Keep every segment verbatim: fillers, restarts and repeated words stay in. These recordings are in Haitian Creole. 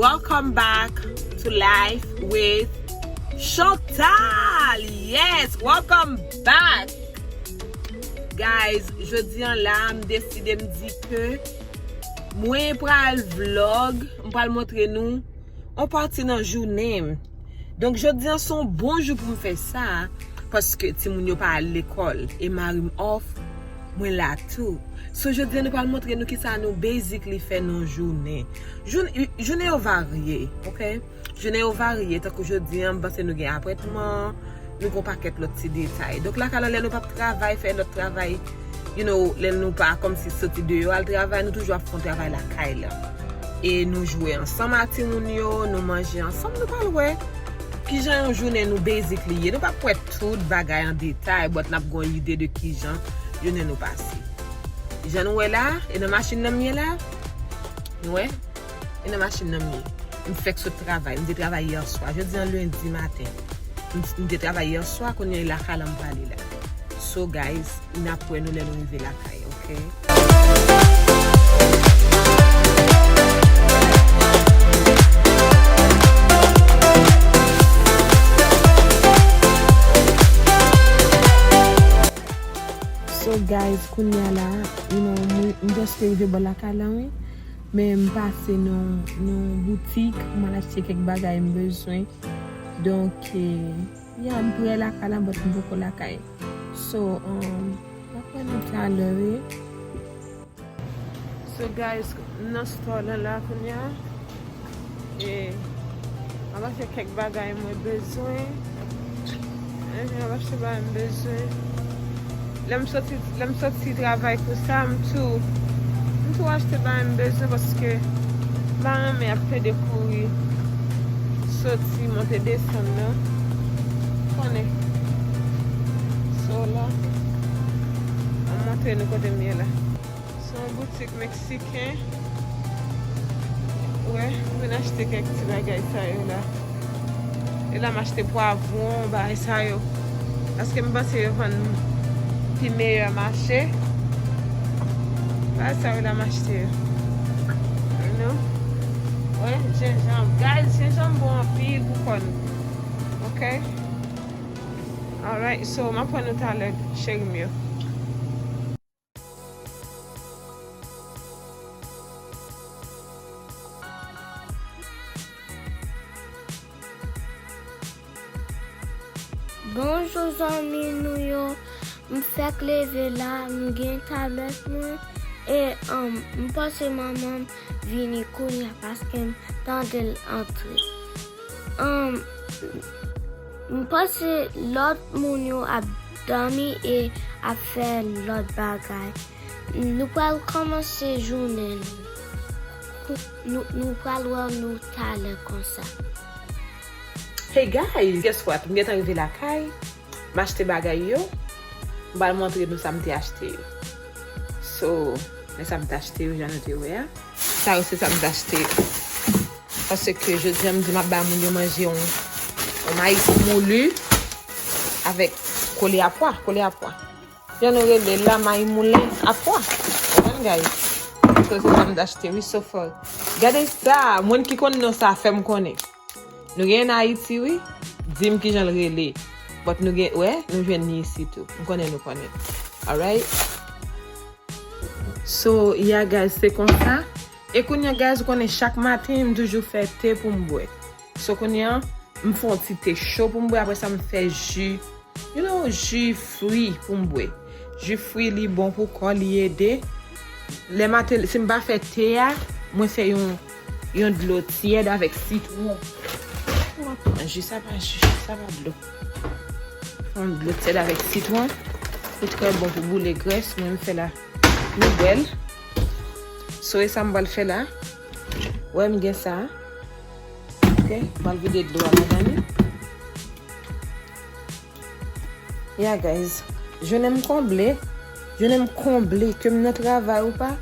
Welcome back to Life with Chantal. Yes, welcome back. Guys, jodi an la, m deside m di ke mwen pral vlog, m pral montre nou yon pati nan jounen m. Donk, jodi an se yon bon jou pou m fè sa, paske timoun yo pa al lekòl, e mari m off, mwen la tou. So, jodi an, nou pral montre nou kisa nou basically fè nan jounen. Jou-, jounen yo varye, ok? Jounen yo varye, tankou jodi an, m panse nou gen apwentman, nou gen yon pakèt lòt ti detay. Donk, lakay la, lè nou p ap travay, fè lòt travay, you know, lè nou pa kòmsi soti deyò al travay, nou toujou ap fè yon travay lakay la. E nou jwe ansanm ak timoun yo, nou manje ansanm, nou pral wè kijan yon jounen nou basically ye. Nou p ap wè tout bagay an detay, but n ap gen yon ide de kijan jounen nou pase. Jan nou wè la, e nan machin nan m ye la, nou wè, e nan machin nan m ye. M fèk sot travay, m te travay yè swa. Jodi an lendi maten. M, m te travay yè swa, kounye a e lakay la m prale la. So guys, n ap wè nou lè nou rive lakay, ok? So guys, kounye a la, you know, m, m just rive bò lakay la, wi. Men m pase nan, nan boutik, m al achte kèk bagay m bezwen. Donk, eh, ya, m prè lakay la, but m poko lakay. So, um, m ap wè nou talè, wi. So, guys, m nan store lan la kounye a. E, m ap achte kèk bagay mwen bezwen. Eh, m ap achte bagay m bezwen. Lè m soti, lè m soti travay konsa, m tou, m tou achte bagay m bezwen paske m pa renmen ap pede kouri, soti, monte, desann nan. Konnen. So la, m ap montre nou kote m ye la. Se yon boutik meksiken. Wè, m vin achte kèk ti bagay sa yo la. E la m achte pwavwon, bagay sa yo. Paske m panse yo vann pi meyè mache. Bagay sa yo la m achte yo. You know? Wè, jenjanm. Guys, jenjanm bon anpil pou kò nou. Ok? Alright, so m ap wè nou talè, cheri m yo. Bonjou zanmi nou yo. M fèk leve la, m gen tablèt mwen. E, um, m panse manman m vini kounye a paske m tande l antre. Um, m panse lòt moun yo ap dòmi e ap fè lòt bagay. Nou pral kòmanse jounen nou. Nou, nou pral wè nou talè konsa. Hey guys, guess what? M gentan rive lakay. M achte bagay yo. M pral montre nou sa m te achte yo. So, men sa m te achte yo, jan nou te wè a. Sa yo se sa m te achte yo. Paske jodi a m di m ap ba moun yo manje yon, yon mayi moulu avèk kole a pwa, kole a pwa. Jan nou rele l la, mayi moulen a pwa. Konprann, guys? So, se sa m t achte, wi, so far. Gade sa, moun ki konn non sa, fè m konnen. Nou gen Ayiti, wi. Di m kijan l rele. But nou gen, wè, nou jwenn li isi tou. M konnen nou konnen. Alright? So, yeah, guys, se konsa. E kounye a, guys, ou konnen chak maten, m toujou fè te pou m bwè. So, kounye a, m fè yon ti te cho pou m bwè. Apre sa, m fè ji, you know, ji fwi pou m bwè. Ji fwi, li bon pou kò, li ede. Lè maten, si m pa fè te a, mwen fè yon, yon dlo tyèd avèk sitwon. Ou ap pran ji, sa pa ji, sa pa dlo. Fè yon dlo tyèd avèk sitwon. Li trè bon pou boule grès. Mwen, m fè la nouvèl. So, e sa m pral fè la. Wè, m gen sa. Ok, m pral vide dlo a ladan li. Yeah, guys. Jounen m konble. Jounen m konble. Ke m nan travay ou pa,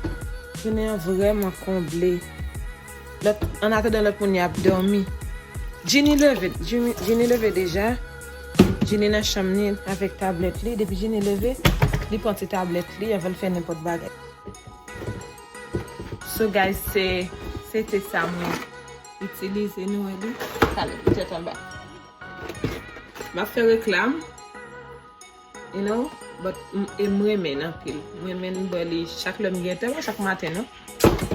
jounen an vrèman konble. Lòt, an atandan lòt moun yo ap dòmi. Jini leve. Jini, Jini leve deja. Jini nan chanm li avèk tablèt li. Depi Jini leve, li pran ti tablèt li, anvan l fè nenpòt bagay. So, guys, se, se te sa mwen Itilize, nou wè li. Talè, li tèt anba. M ap fè reklam. You know? But m, e m renmen l anpil. M renmen m bwè li chak lè m gen tan, pa chak maten, non.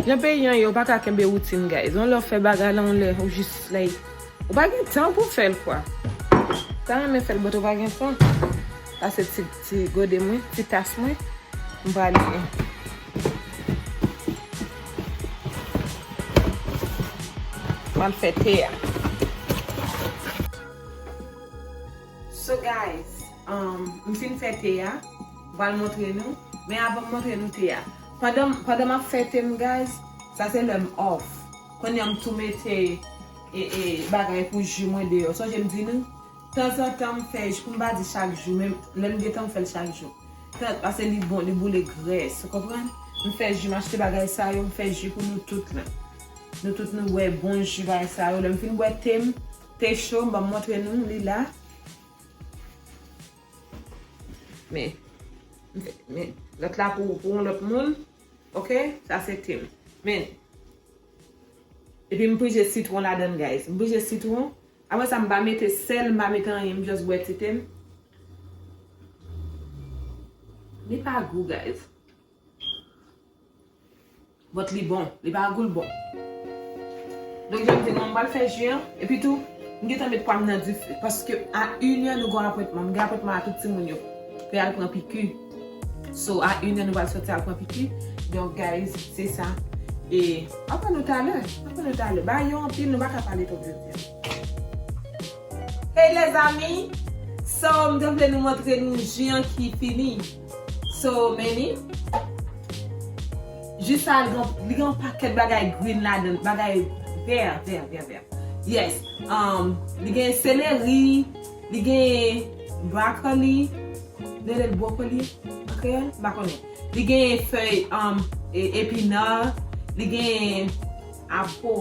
Jan peyi an ye, ou pa ka kenbe woutin, guys. Yon lè w fè bagay la, yon lè ou jis, like, ou pa gen tan pou w fè l, kwa. Ou ta renmen fè l, but ou pa gen tan. Sa se ti, ti gode mwen, ti tas mwen. M pral, m pral fè te a. So, guys, um, m fin fè te a. M pral montre nou. Men avan m montre nou te a, pandan, pandan m ap fè te m, guys, sa se lè m off. Kounye a m tou mete, e, e, bagay pou ji mwen deyò. Sonje m di nou, tanzantan m fè ji, pou m pa di chak jou, men lè m gen tan m fè l chak jou. Tan, paske li bon, li boule grès, ou konprann? M fè ji, m achte bagay sa yo, m fè ji pou nou tout la. Nou tout nou bwè bon ji bagay sa yo. Lè m fin bwè te m, te cho, m ban m montre nou, li la. Men, men, lòt la pou, pou yon lòt moun. Oke? Sa se te m. Men, epi m prije sitwon ladan l, guys. M prije sitwon. Apre sa, m pa mete sèl, m pa mete anyen, m just bwè ti te m. Li pa gou, guys. But li bon. Li pa gou, l bon. Donk, jan m di nou, m pral fè ji an. Epi tou, m gentan met pwa m nan dife. Paske a inè, nou gen apwentman. M gen apwentman a tout timoun yo. Pou y al pran piki. So, a inè, nou pral soti al pran piki. Donk, guys, se sa. E, m ap wè nou talè. M ap wè nou talè. Bagay yo anpil, nou pa ka pale twòp jodi a. Hey, lèzanmi! So, m te vle nou montre nou ji an ki fini. So, men li. Ji sa, li gen, li gen yon pakèt bagay green ladan, bagay vè, vè, vè, vè. Yes. Um, li gen seleri, li gen broccoli, nou rele l brokoli an kreyòl? M pa konnen. Li gen fèy, um, e, epina, li gen apò.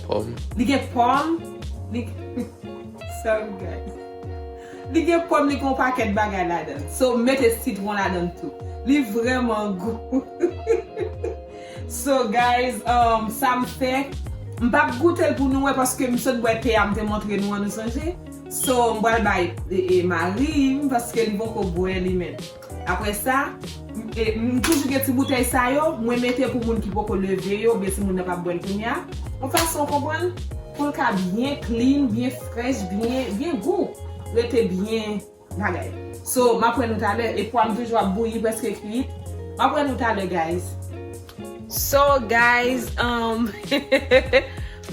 Pòm. Li gen pòm. Li, sorry, guys. Li gen pòm, li gen yon pakèt bagay ladan. So, m mete sitwon ladan tou. Li vrèman gou. So, guys, um, sa m fè, m p ap goute l pou nou wè, paske m sot bwè te a, m te montre nou an, nou sonje. So, m pral bay, e, e, mari m, paske li poko bwè li menm. Apre sa, m, e, m toujou gen ti boutèy sa yo, mwen mete pou moun ki poko leve yo, oubyen si moun nan p ap bwè l kounye a. Yon fason, w konprann, pou l ka byen clean, byen frèch, byen, byen gou. Rete byen bagay. So, m ap wè nou talè. E pwa m toujou ap bouyi, prèske kwit. M ap wè nou talè, guys. So, guys, um,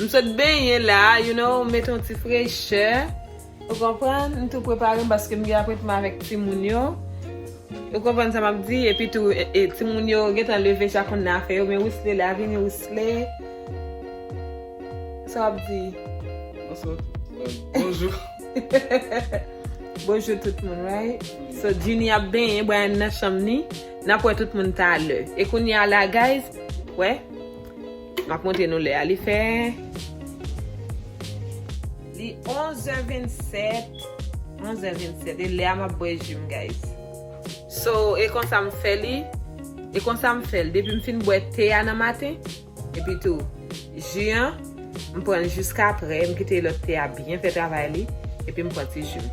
m sot benyen la, you know, m mete yon ti frechè. Ou konprann? M tou prepare m paske m gen apwentman avèk timoun yo. Ou konprann sa m ap di? Epi tou, e, e, timoun yo gentan leve, chak moun nan afè yo, men Wisley la, vini Wisley. Sa w ap di? Bonswa. Bonjou. Bonjou tout moun, right? So, Jini ap benyen, Brian nan chanm ni. N ap wè tout moun talè. E kounye a la, guys, wè. M ap montre nou lè a. Li fè, li onzè vennsèt. Onzè vennsèt. E lè a m ap bwè ji m, guys. So, e konsa m fè li. E konsa m fè l. Depi m fin bwè te a nan maten, epi tou, ji an, m pran l jiskaprè, m kite lòt te a byen fè travay li, epi m pran ti ji m.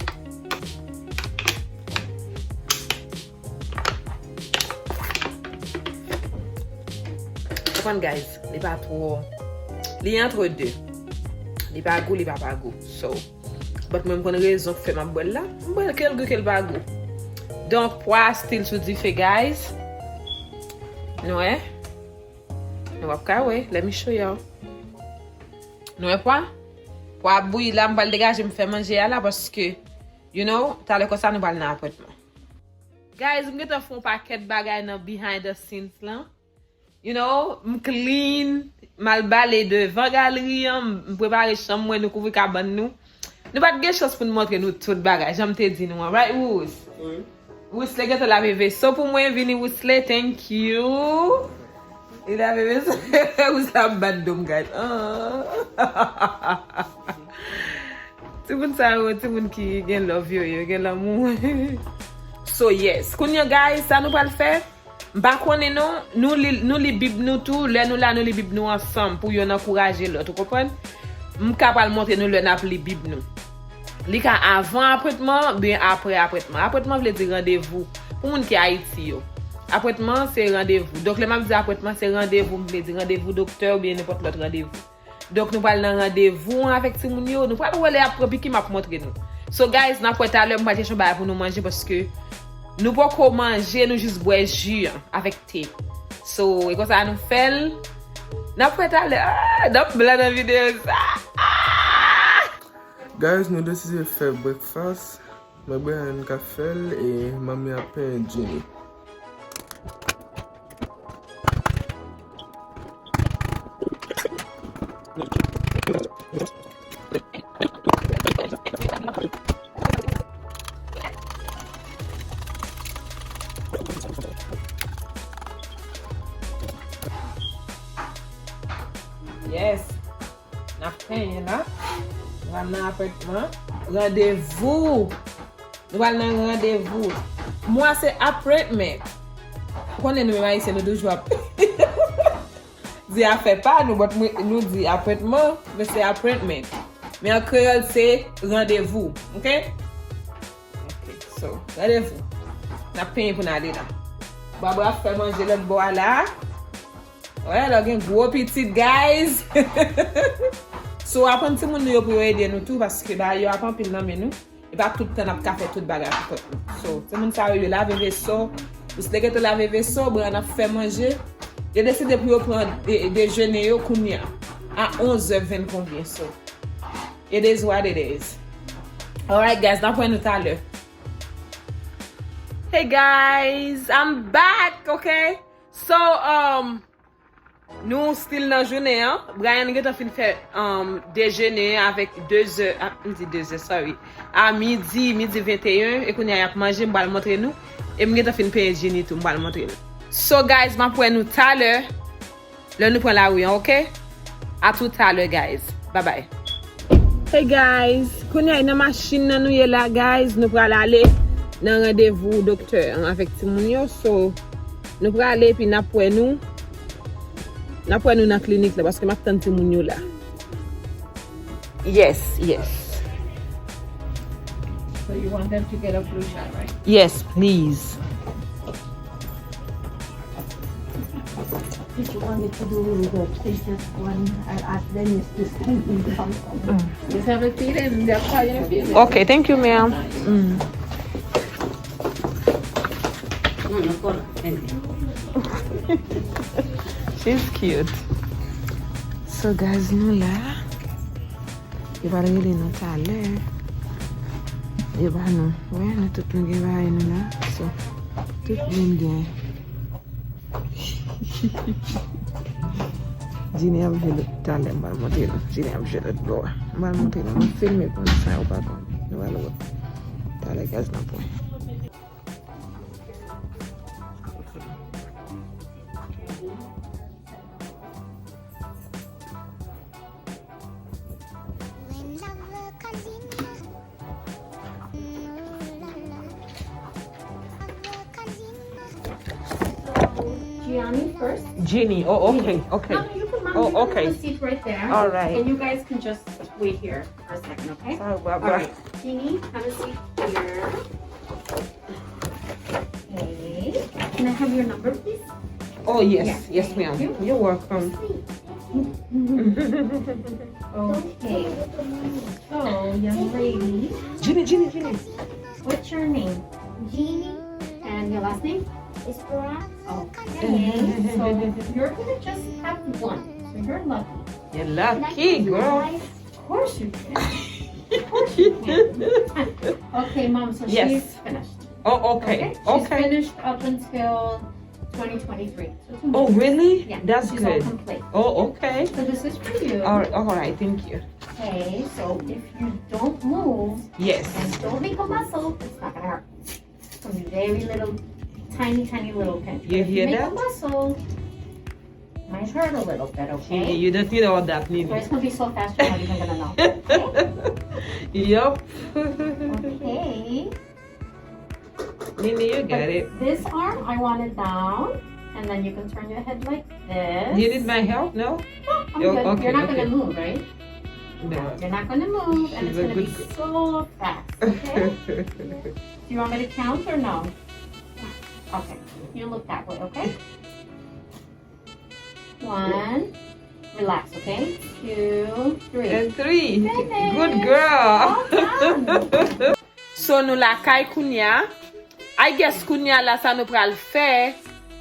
Konprann, guys, li pa twò, li antre de. Li pa gou, li pa pa gou. So, but mwen m konn rezon k fè m ap bwè l la. M bwè l ke l gou, ke l pa gou. Donk, pwa a still sou dife, guys. Nou wè? Nou p ap ka wè. Let me show y'all. Nou wè pwa? Pwa ap bouyi la, m pral degaje m fè manje a la paske, you know, talè konsa nou pral nan apwentman. Guys, m gentan fè yon pakèt bagay nan behind the scenes lan. You know, m clean, m al bale devan galri an, m, m prepare chanm mwen, nou kouvri kabann nou. Nou pa t gen chans pou n montre nou tout bagay, jan m te di nou an, right, Wous? Wi. Wisley gentan lave veso pou mwen, vini Wisley, thank you. Li lave veso, Wisley ap bat do m, guys. Ah. Timoun sa yo, timoun ki gen love yo, yo gen lanmou. So, yes. Kounye a, guys, sa nou pral fè? M pa konnen non, nou li, nou li Bib nou tou, lè nou la, nou li Bib nou ansanm pou yonn ankouraje lòt, ou konprann? M ka pral montre nou lè n ap li Bib nou. Li ka avan apwentman oubyen apre apwentman. Apwentman vle di randevou. Pou moun ki Ayiti yo, apwentman se randevou. Donk, lè m ap di apwentman, se randevou m vle di, randevou doktè oubyen nenpòt lòt randevou. Donk, nou pral nan randevou an avèk timoun yo. Nou pral wè lè y ap pran piki, m ap montre nou. So, guys, n ap wè talè, m pral chèche yon bagay pou nou manje paske nou poko manje, nou jis bwè ji an avèk te. So, e konsa nou fè l. N ap wè talè. Ah, n ap blan nan videyo sa. Ah! Guys, nou deside fè breakfast. Mwen Brian k ap fè l e manmi ap penyen Jenny. Yes. N ap penyen la. Nou pral nan apwentman. Randevou. Nou pral nan randevou. Mwa se apwentman. Ou konnen nou menm Ayisyen, nou toujou ap di afè pa nou, but mwen, nou di apwentman, men se apwentman. Men an kreyòl, se randevou. Oke? Oke, so, randevou. N ap penyen pou n ale la. Barbara ap fè manje lòt bò a la. Wè, lè w gen gwo pitit, guys. So, aprann timoun nou yo pou yo ede nou tou, paske bagay yo ap anpil nan men nou. E pa tout tan n ap ka fè tout bagay pou kont nou. So, timoun sa yo, yo lave veso. Plis lè gentan lave veso, Brian ap fè manje. Yo deside pou yo pran de, dejene yo kounye a. A onz è ven konbyen, so. It is what it is. Alright, guys, n ap wè nou talè. Hey, guys, I'm back, okay? So, um, nou still nan jounen an. Brian gentan fin fè, um, dejene avèk de zè, a, m di de zè, sorry. A midi, midi venteyen, e kounye a y ap manje, m pral montre nou. E m gentan fin penyen Jenny tou, m pral montre nou. So, guys, m ap wè nou talè. Lè nou pran lari an, oke? A toutalè, guys. Bye bye. Hey, guys. Kounye a, nan machin nan nou ye la, guys. Nou pral ale nan randevou doktè an avèk timoun yo. So, nou prale epi n ap wè nou. N ap wè nou nan klinik la, paske m ap tann timoun yo la. Yes, yes. So you want them to get a flu shot, right? Yes, please. If you want me to do the patient one, I'll ask Dennis to send me something. Just have a feeling, they're probably gonna feel it. Okay, thank you, ma'am. Mm. No, no, hold on. She's cute. So, guys, nou la. Yo pral rele nou talè. Yo ba nou. Wè, nou tout nou gen bagay nou la. So, tout moun gen. Jenny ap jwe lòt talè, m pral montre nou. Jenny ap jwe lòt bò a. M pral montre nou. M ap filme pou nou sa yo pa konn. Nou pral wè. Talè, guys, n ap wè. Gianni first. Jenny, oh, okay, okay. No, no, you can, Mom, oh, you can, okay, have a seat right there. All right. And you guys can just wait here for a second, okay? Sorry, Barbara. All right. Jeannie, have a seat here. Okay. Can I have your number, please? Oh, yes. Yeah, yes, ma'am. Thank you. You're welcome. Okay. So, young lady. Jeannie, Jeannie, Jeannie. What's your name? Jeannie. And your last name? Esperance. Okay. So, you're gonna just have one. So, you're lucky. You're lucky, girl. Of course you can. Of course you can. Okay, Mom, so, yes, she's finished. Oh, okay. Okay? She's, okay, finished up until twenty twenty-three. So tomorrow. Oh, really? Yeah, that's good. She's all complete. Oh, okay. So this is for you. All right, all right, thank you. Okay, so if you don't move, yes, and don't make a muscle, it's not gonna hurt. Some very little, tiny, tiny little pinch. You hear that? If you make a muscle, might hurt a little bit, okay? You don't need all that, Nini. But it's gonna be so fast, you're not even gonna know. Okay? Yup. Okay. Nini, you got it. This arm, I want it down, and then you can turn your head like this. You need my help? No? No, I'm good. You're not gonna move, right? No. You're not gonna move, and it's gonna be so fast, okay? Do you want me to count or no? Okay. You look that way, okay? One. Relax, okay? Two, three. And three. Finish. Good girl. Well done. So, nou lakay kounya. I guess kounya la sa nou pral fè,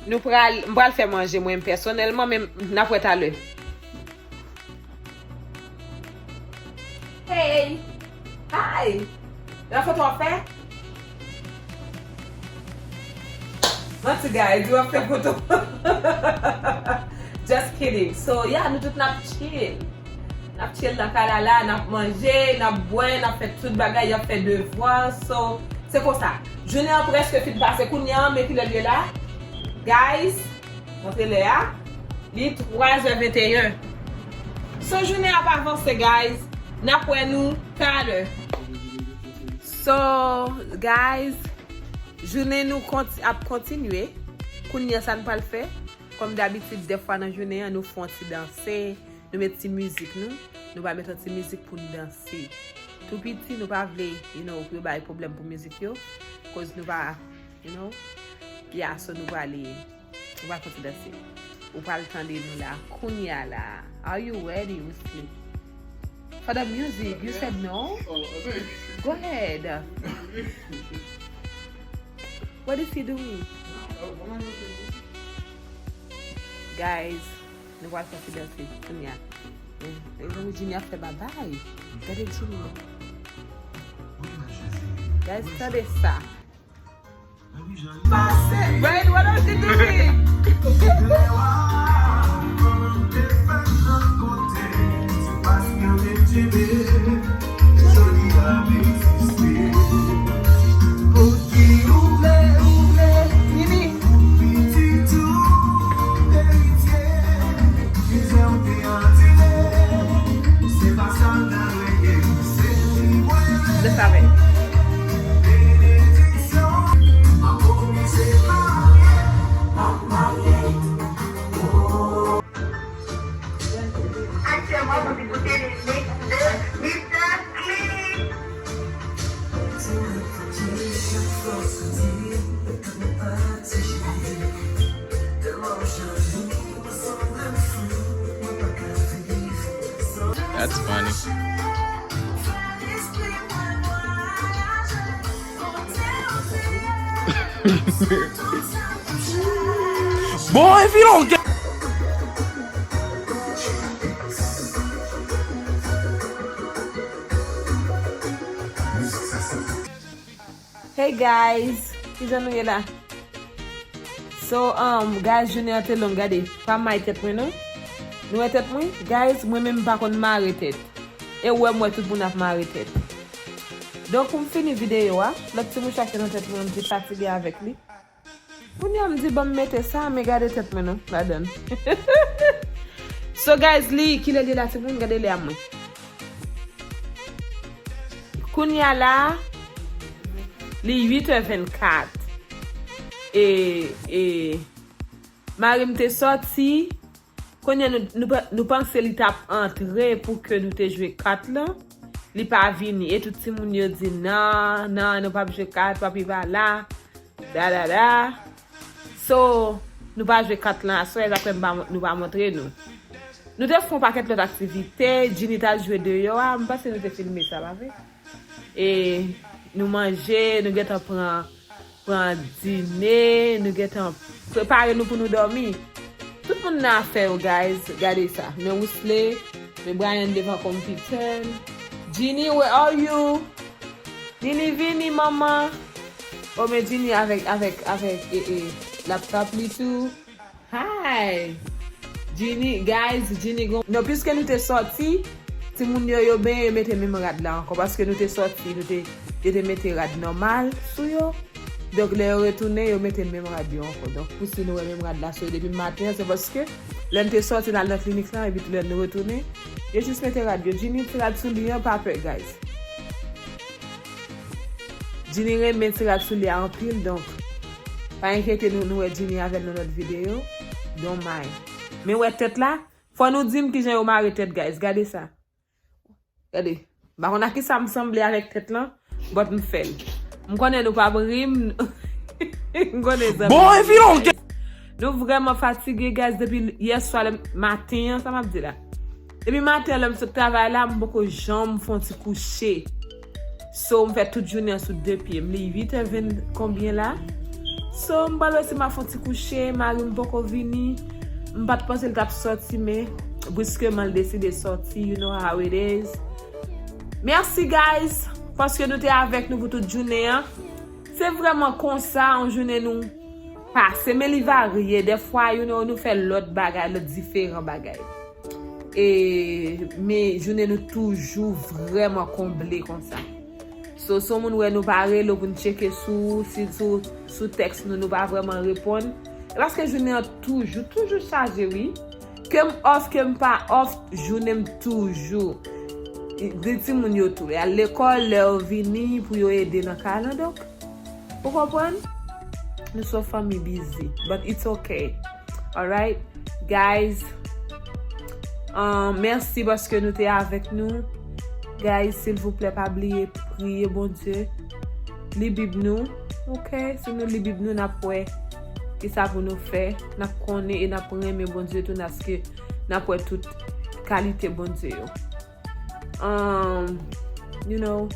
nou pral, m pral fè manje mwen pèsonèlman, men n ap wè talè. Hey! Hi! La foto w ap fè? Manti, guys, w ap fè foto. Just kidding. So, yeah, nou tout n ap chill. N ap chill nan kay la la, n ap manje, n ap bwè, n ap fè tout bagay, y ap fè devwa. So, se konsa. Jounen an prèske fin pase kounye a, men kilè l ye la? Guys, montre lè a. Li twa zè venteyen. So, jounen ap avanse, guys. N ap wè nou talè. So, guys, jounen nou konti-, ap kontinye. Kounye a, sa n pral fè? Kòm dabitid, dèfwa nan jounen an, nou fè yon ti danse, nou met ti mizik nou, nou va met yon ti mizik pou n danse. Tou piti, nou pa vle, you know, pou yo bay pwoblèm pou mizik yo, koz nou pa, you know, yeah, so nou prale, nou pral fè yon ti danse. Ou pral tande nou la, kounya la. Are you ready, Wesley? For the music, you said no? Oh, okay. Go ahead. What is he doing? Guys, nou pral fè ti danse kounya. Eh, mezanmi, Jimmy ap fè babay. Gade Jimmy. Guys, tande sa. Rain, what are you doing? Aktyèlman, nou vin koute li mix de Mister Clean. That's funny. Bon, if you don't get Hey guys, kijan nou ye la? So, um, guys, jounen an te long, gade, pa may tèt mwen non. Nou wè tèt mwen? Guys, mwen menm m pa konn mare tèt. E ou wè m wè tout moun ap mare tèt. Donk, pou m fini videyo a, lòt ti mouch la ki te nan tèt mwen an, m te fatige avèk li. Kounye a m di, "Ban m mete sa, men gade tèt mwen non, ladan." So, guys, li, kilè li ye la, timoun? Gade lè a mwen. Kounye a la, li uit è vennkat. E, e, mari m te sòti, kounye a nou, nou, pa- nou panse li t ap antre pou ke nou te jwe kat lan. Li pa vini. E tout timoun yo di, "Non, non, nou p ap jwe kat, papi pa la." Da, da, da. So, nou pa jwe kat lan aswè, daprè m pa, nou pa montre nou. Nou te fè yon pakèt lòt aktivite, Jini t al jwe deyò a, m panse nou te filme sa, pa vre? E nou manje, nou gentan pran, pran dine, nou gentan prepare nou pou nou dòmi. Tout moun nan afè yo, guys, gade sa. Men Wesley, men Brian devan konpitè l. Jini, where are you? Nini vini, manman. O, men Jini avèk, avèk, avèk, e, e, laptop li tou. Hi! Jini, guys, Jini gon. Non, piske nou te sòti, timoun yo, yo benyen, yo mete menm rad la ankò. Paske nou te sòti, nou te, yo te mete rad nòmal sou yo. Donk, lè yo retounen, yo mete menm rad yo ankò. Donk, pou si nou wè menm rad la sou yo depi maten an, se paske lè n te sòti n al nan klinik lan, epi tou lè n retounen, yo jis mete rad yo. Jini ti rad sou li an, pa pè, guys. Jini renmen ti rad soulye a anpil, donk pa enkyete nou, nou wè Jini avè l nan lòt videyo. Don't mind. Men wè tèt la, fò nou di m kijan yo mare tèt, guys. Gade sa. Gade. M pa konn a kisa m sanble avèk tèt lan, but m fè l. M konnen nou p ap ri m. M konnen zanmi. Bon, e filon. Nou vrèman fatige, guys, depi yè swa lè maten an, sa m ap di la. Depi maten an, lè m sot travay la, m poko janm fè yon ti kouche. So, m fè tout jounen an sou de pye. M li uit è ven konbyen la. So, m pral wè si m a fè yon ti kouche, mari m poko vini. M pa t panse l t ap sòti, men briskeman l deside sòti, you know how it is. Mèsi, guys, paske nou te avèk nou pou tout jounen an. Se vrèman konsa, yon jounen nou pase, men li varye. Dèfwa, you know, nou fè lòt bagay, lòt diferan bagay. E, men jounen nou toujou vrèman konble konsa. So, si yon moun wè nou pa rele w pou n tcheke sou, si sou, sou tèks nou, nou pa vrèman reponn, e paske jounen an toujou, toujou chaje, wi. Ke m off, ke m pa off, jounen m toujou. Di timoun yo tou, y al lekòl, lè yo vini pou yo ede nan kay lan, donk, ou konprann? Nou se yon fanmi busy, but it's okay. Alright, guys. Um, mèsi paske nou te avèk nou. Guys, silvouplè, pa bliye priye Bondye. Li Bib nou. Ok? Si nou li Bib nou, n ap wè kisa pou nou fè. N ap konnen e n ap renmen Bondye tou, naske n ap wè tout kalite Bondye yo. Um, you know.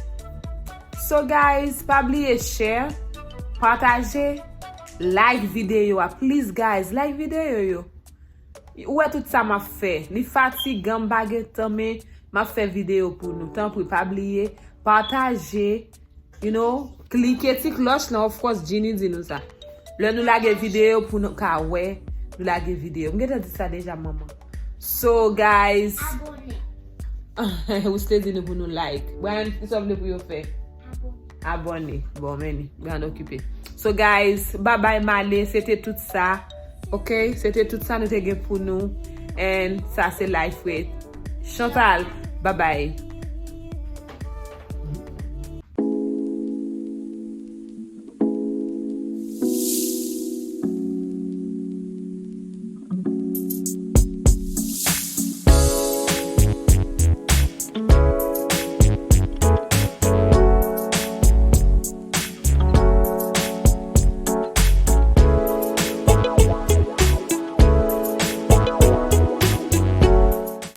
So, guys, pa bliye share, pataje, like videyo a. Please, guys, like videyo yo. Ou wè tout sa m ap fè. Li fatigan, m pa gen tan, men m ap fè videyo pou nou. Tanpri, pa bliye, pataje, you know, klike ti klòch lan, of course, Jini di nou sa. Lè nou lage videyo pou nou ka wè, nou lage videyo. M gentan di sa deja, manman. So, guys, ou te di nou pou nou like. Brian, kisa w vle pou yo fè? Abòne. Bon, men, Brian okipe. So, guys, bye bye, m ale. Se te tout sa. Ok? Se te tout sa nou te gen pou nou. And sa se Life with Chantal. Bye bye.